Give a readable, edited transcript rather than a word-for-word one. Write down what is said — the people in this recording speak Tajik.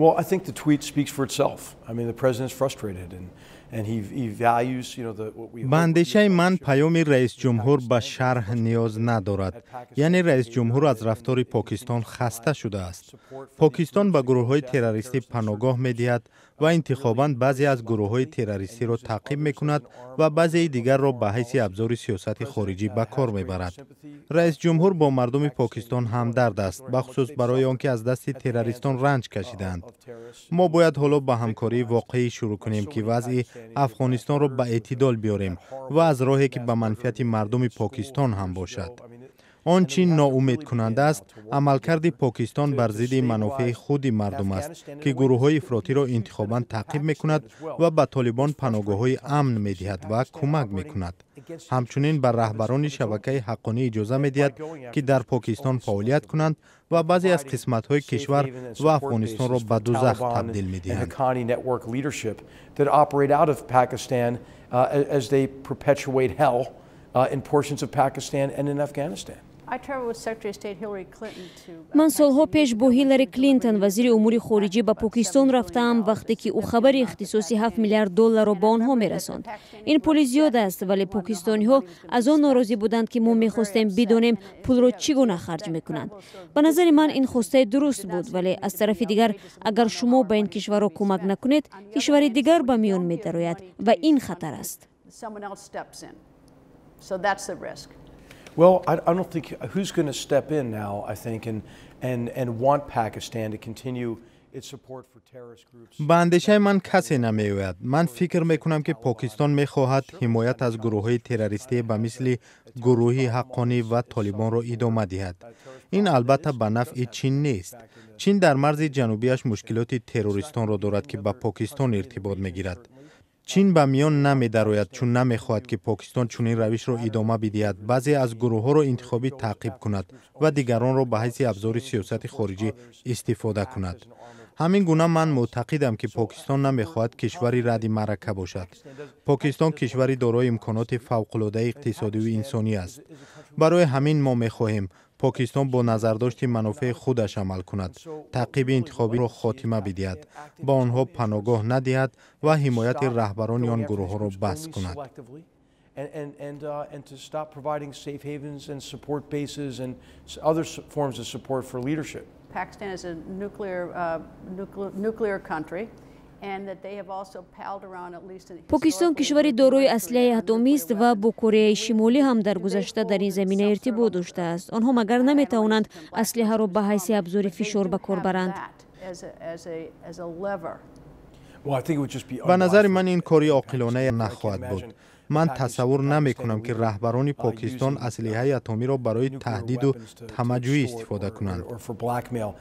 Well, I think the tweet speaks for itself. I mean, the president's frustrated and he values, the, what we Ба андешаи ман, паёми раисҷумҳур ба шарҳ ниёз надорад. Яъне раисҷумҳур аз рафтори Покистон хаста шудааст. Покистон ба гурӯҳҳои террористӣ паноҳгоҳ медиҳад ва интихобан баъзе аз гурӯҳҳои террористиро таъқиб мекунад ва баъзеи дигарро ба ҳайси абзори сиёсати хориҷӣ ба кор мебарад. Раисҷумҳур бо мардуми Покистон ҳамдард аст, бахусус барои он ки аз дасти террористон ранҷ кашидаанд. Мо бояд ҳоло ба ҳамкории воқеӣ шурӯъ кунем, ки вазъи Афғонистонро ба эътидол биёрем ва аз роҳе, ки ба манфиати мардуми Покистон ҳам бошад. Он чӣ ноумедкунанда аст, амалкарди Покистон бар зидди манофеи худи мардум аст, ки гурӯҳҳои ифротиро интихобан таъқиб мекунад ва ба Толибон паноҳгоҳҳои амн медиҳад ва кӯмак мекунад. Ҳамчунин ба раҳбарони шабакаи Ҳаққонӣ иҷоза медиҳад, ки дар Покистон фаъолият кунанд ва баъзе аз қисматҳои кишвар ва Афғонистонро ба дузах табдил медиҳанд. That operate out of Pakistan as they perpetuate hell in portions of Pakistan and in Afghanistan. Ман солҳо пеш бо Ҳиллари Клинтон, вазири умури хориҷӣ, ба Покистон рафтаам, вақте ки ӯ хабари ихтисоси 7 миллиард долларро ба онҳо мерасонд. Ин пули зиёд аст, вале покистониҳо аз он норозӣ буданд, ки мо мехостем бидонем, пулро чӣ гуна харҷ мекунанд. Ба назари ман, ин хостаи дуруст буд, вале аз тарафи дигар, агар шумо ба ин кишварро кӯмак накунед, кишвари дигар ба миён медарояд ва ин хатар аст. So that's the risk. Well, I don't think who's going to step in now, I think, and want Pakistan to continue Ба андешаи ман, касе намеояд. Ман фикр мекунам, ки Покистон мехоҳад ҳимоят аз гурӯҳҳои террористӣ ба мисли гурӯҳи Ҳаққонӣ ва Толибонро идома диҳад. Ин албатта ба нафъи Чин нест. Чин дар марзи ҷанубиаш мушкилоти террористонро дорад, ки ба Покистон иртибот мегирад. Чин ба миён намедарояд, чун намехоҳад, ки Покистон чунин равишро идома бидиҳад, баъзе аз гурӯҳҳоро интихобӣ таъқиб кунад ва дигаронро ба ҳайси абзори сиёсати хориҷӣ истифода кунад. Ҳамин гуна ман мӯътақидам, ки Покистон намехоҳад кишвари радди маърака бошад. Покистон кишвари дорои имконоти фавқулодаи иқтисодиву инсонӣ аст. Барои ҳамин мо мехоҳем, Покистон бо назардошти манофеи худаш амал кунад, таъқиби интихобиро хотима бидиҳад, ба онҳо паноҳгоҳ надиҳад ва ҳимояти раҳбарони он гурӯҳҳоро бас кунад. And to stop providing safe havens and support bases and other forms of support for leadership. Pakistan is a nuclear country. Покистон кишвари дорои аслиҳаи атомист ва бо Кореяи Шимолӣ ҳам дар гузашта дар ин замина иртибот доштааст. Онҳо магар наметавонанд аслиҳаро ба ҳайси абзори фишор ба кор баранд? Ба назари ман, ин кори оқилонае нахоҳад буд. Ман тасаввур намекунам, ки раҳбарони Покистон аслиҳаи атомиро барои таҳдиду тамаъҷӯӣ истифода кунанд. Or for blackmail.